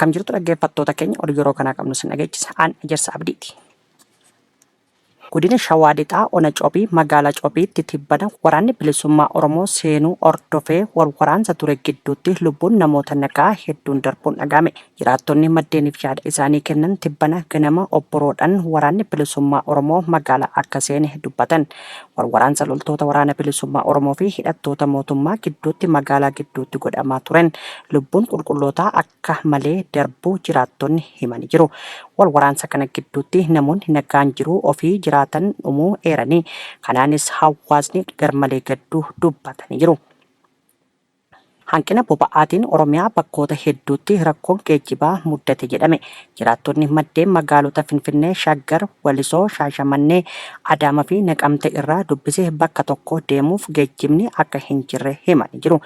Akkam jirtu dhaggeeffattoota keenya oduu yeroo kanaa qabnu sin dhageechisa. Aan Ejersa Abdiiti. Godina Shawaa Lixaa Ona Cobii magaalaa Cobiitti tibbana waraanni bilisummaa Oromoo seenuu hordofee wal waraansa ture gidduutti lubbuun namoota nagaa hedduun darbuun dhaga'ame. Jiraattonni maddeeniif yaada isaanii kennan tibbana ganama obboroodhan waraanni bilisummaa Oromoo magaalaa akka seene dubbatan. Wal waraansa loltoota waraana bilisummaa Oromoo fi hidhattoota mootummaa gidduutti magaalaa gidduutti godhamaa turen lubbuun qulqullootaa akka malee darbuu jiraattonni himanii jiru. Wal waraansa kana gidduutti namoonni nagaan jiruu ofii jiraatan dhumuu eeranii, kanaanis hawaasni garmalee gadduu dubbatanii jiru. Hanqina boba'aatiin Oromiyaa bakkoota hedduutti rakkoon geejjibaa muddate jedhame. Jiraattonni maddeen magaalota Finfinnee, Shaggar, Walisoo, Shaashamannee, Adaama fi Naqamte irraa dubbise bakka tokko deemuuf geejjibni akka hin jirre himanii jiru.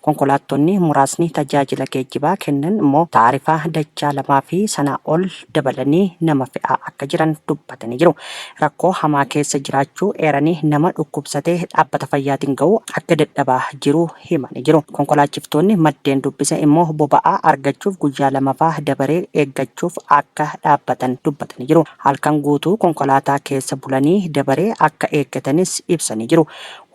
Konkolaattonni muraasni tajaajila geejjibaa kennan immoo taarifa dachaa lamaa fi sanaa ol dabalanii nama fe'aa akka jiran dubbatanii jiru. Rakkoo hamaa keessa jiraachuu eeranii nama dhukkubsate dhaabbata fayyaatiin ga'uu akka dadhabaa jiru himanii jiru. Konkolaachiftoonni maddeen dubbise immoo boba'aa argachuuf guyyaa lamafaa dabaree eeggachuuf akka dhaabbatan dubbatanii jiru. Halkan guutuu konkolaataa keessa bulanii dabaree akka eeggatanis ibsanii jiru.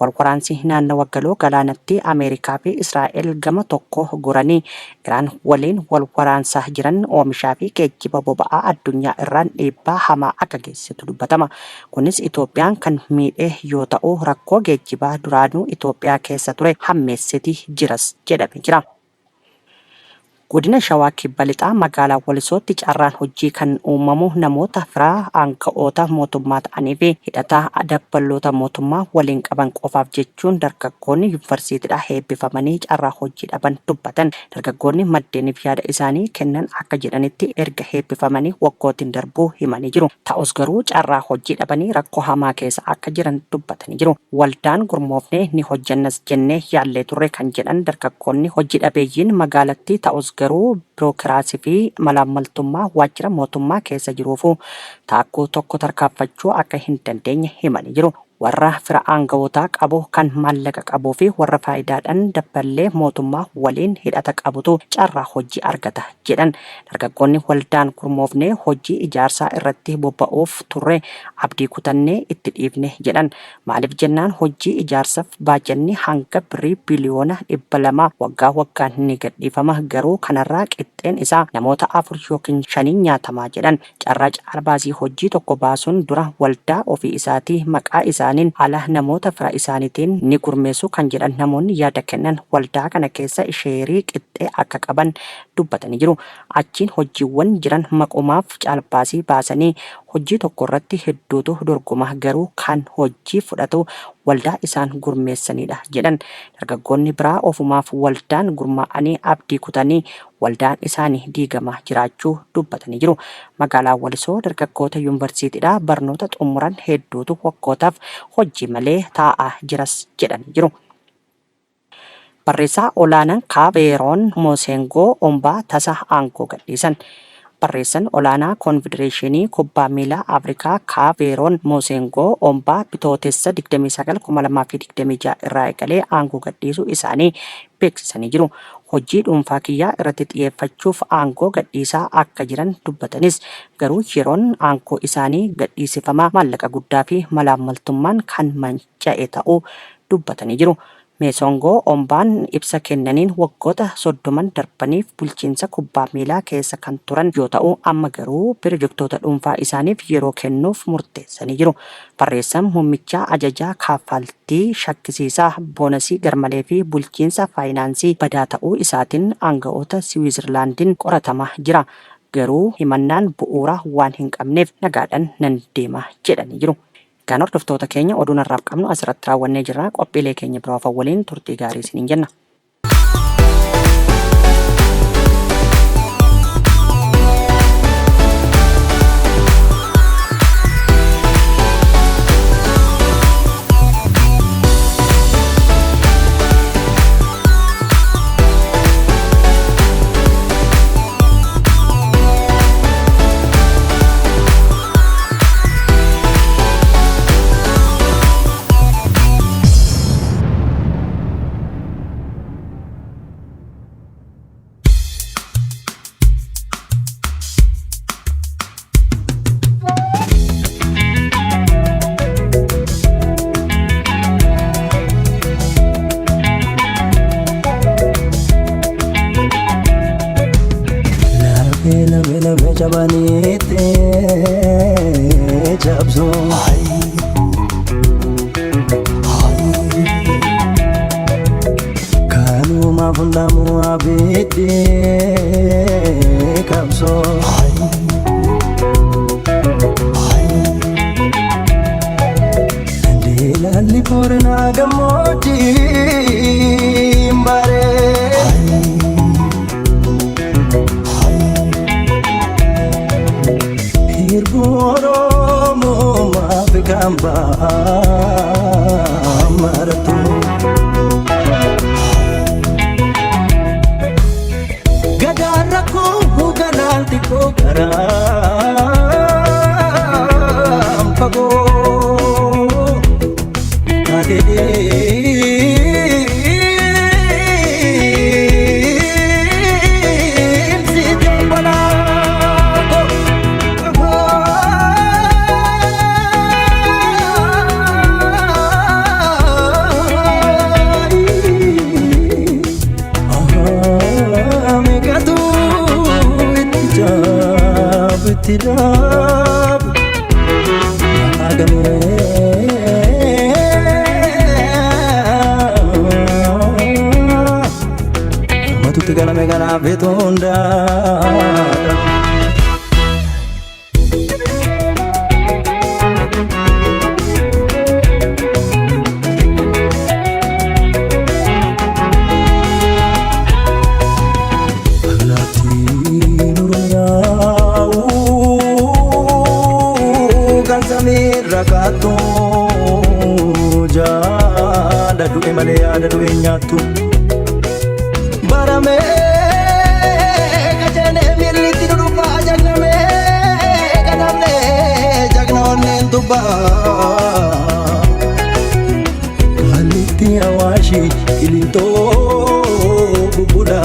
Walwaraansi naannawa Galoo Galaanatti Ameerikaa fi Israa'el gama tokko goranii Iraan waliin wal waraansaa jiran oomishaa fi geejjiba boba'aa addunyaa irraan dhiibbaa hamaa akka geessisetu dubbatama. Kunis Itoophiyaan kan miidhe yoo ta'u, rakkoo geejjibaa duraanuu Itoophiyaa keessa ture hammeesseti jiras jedhame jira. Godina Shawaa Kibba Lixaa magaalaa Walisootti carraan hojii kan uumamu namoota fira aanga'oota mootummaa ta'anii fi hidhata dabballoota mootummaa waliin qaban qofaaf jechuun dargaggoonni yuunivarsiitiidhaa heebbifamanii carraa hojii dhaban dubbatan. Dargaggoonni maddeeniif yaada isaanii kennan akka jedhanitti erga heebbifamanii waggootiin darbuu himanii jiru. Ta'us garuu carraa hojii dhabanii rakkoo hamaa keessa akka jiran dubbatanii jiru. Waldaan gurmoofnee ni hojjennas jennee yaallee turre kan jedhan dargaggoonni hojii dhabeeyyiin magaalattii ta'us garuu birookiraasii fi malaammaltummaa waajjira mootummaa keessa jiruufuu taakkuu tokko tarkaanfachuu akka hin dandeenye himanii jiru. Warra fira aanga'ootaa qabu, kan maallaqa qabuu fi warra faayidaadhan dabballee mootummaa waliin hidhata qabutu carraa hojii argata jedhan. Dargaggoonni waldaan gurmoofnee hojii ijaarsaa irratti bobba'uuf turre abdii kutannee itti dhiifne jedhan. Maaliif jennaan hojii ijaarsaf baajanni hanga birrii biliyoona 200 waggaa waggaan ni gadhiifama garuu kanarraa qixxeen isaa namoota 4 ykn shaniin nyaatama jedhan. Carraa caalbaasii hojii tokko baasuun dura waldaa ofii isaatii maqaa isaaniin ala namoota fira isaaniitiin ni gurmeessu kan jedhan namoonni yaada kennan waldaa kana keessa sheerii qixxee akka qaban dubbatanii jiru. Achiin hojiiwwan jiran maqumaaf caalbaasii baasanii hojii tokko irratti hedduutu dorgoma garuu kan hojii fudhatu waldaa isaan gurmeessaniidha jedhan. Dargaggoonni biraa ofumaaf waldaan gurmaa'anii abdii kutanii waldaan isaanii diigamaa jiraachuu dubbatanii jiru. Magaalaa Walisoo dargaggoota yuunvarsiitiidhaa barnoota xumuran hedduutu waggootaaf hojii malee taa'aa jiras jedhanii jiru. Barreessaa Olaanaan Kaap Veeroon Mooseengoo Ombaa tasa aangoo gadhiisan. Barreessan Olaanaa Konfedereeshinii Kubbaa Miilaa Afrikaa Kaap Veeroon Mooseengoo Ombaa Bitootessa 29, 2026 irraa eegalee aangoo gadhiisuu isaanii beeksisanii jiru. Hojii dhuunfaa kiyyaa irratti xiyyeeffachuuf aangoo gadhiisaa akka jiran dubbatanis, garuu yeroon aangoo isaanii gadhiisifamaa maallaqa guddaa fi malaammaltummaan kan manca'e ta'uu dubbatanii jiru. Meesoongoo Ombaan ibsa kennaniin waggoota soddoman darbaniif bulchiinsa kubbaa miilaa keessa kan turan yoo ta'u, amma garuu pirojektoota dhuunfaa isaaniif yeroo kennuuf murteessanii jiru. Barreessan muummichaa ajajaa kaaffaltii shakkisiisaa, boonasii garmalee fi bulchiinsa faayinaansii badaa ta'uu isaatiin aanga'oota Siwiizerlaandiin qoratamaa jira. Garuu himannaan bu'uura waan hin qabneef nagaadhan nan deema jedhanii jiru. Egaan hordoftoota keenya oduun har'aaf qabnu asirratti raawwannee jirra. Qophiilee keenya biroo hafan waliin turtii gaarii isiniin jenna. Cabaniitti cabsu. Kanumaaf hundamuu abiddi qabsoo. Diilalli Booranaa gammoojjii baree. Hirbuu Oromoo maaf kan maratu. Gadaan rakkoo galaan xiqqoo garaan fagoo. Adeemsi jabbalaa. Meeqatu itti jaabu itti dhaabu agamee matutti galame kanaaf beektuu hundaa. Allaattiin Oromiyaa kan samiirra kaattu jaala du'e malee yaada du'e hin nyaattu. Baramee qajeelee miillitti dhudhufaa jagnamee kadhamnee jagna onneen dubbaa. Kallitti Awaashii Qilintoo bubbuudha.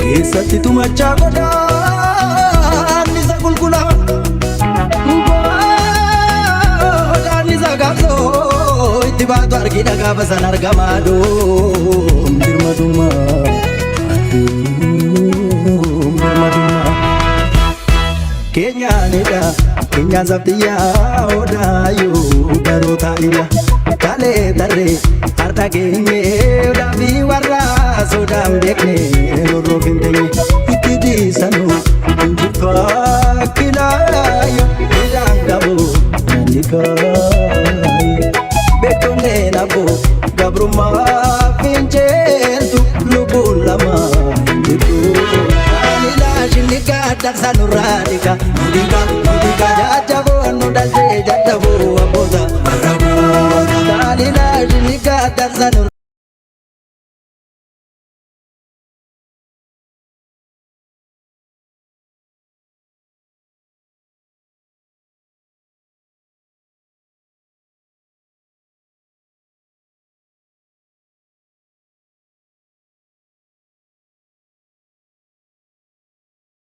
Keessatti tumachaa godaannisa gulgula. Godaannisa gaabsoo itti baatu argina gaafa san argamaa doom birmaduma. Doom birmaduma. Keenyaanidha keenyaan sabtiyyaa odaayyuu garuu taa'ila. Kalee tarree har'a geenye odaafi warra sodaan beekne rorroof hin teenye itti dhiisanu injifatu akilaayo midhaan qabu nani kaayo. Beektonni nabbo gabrummaa finceeltu lubbuun lama hin jirtu. Ani laashinni gaaddarsa nurraa dhiqa nudhiqa nudhiqa jajjaboo nu dhalchee jajjaboo abboota warra goota. Ani laashinni gaaddarsa nurraa.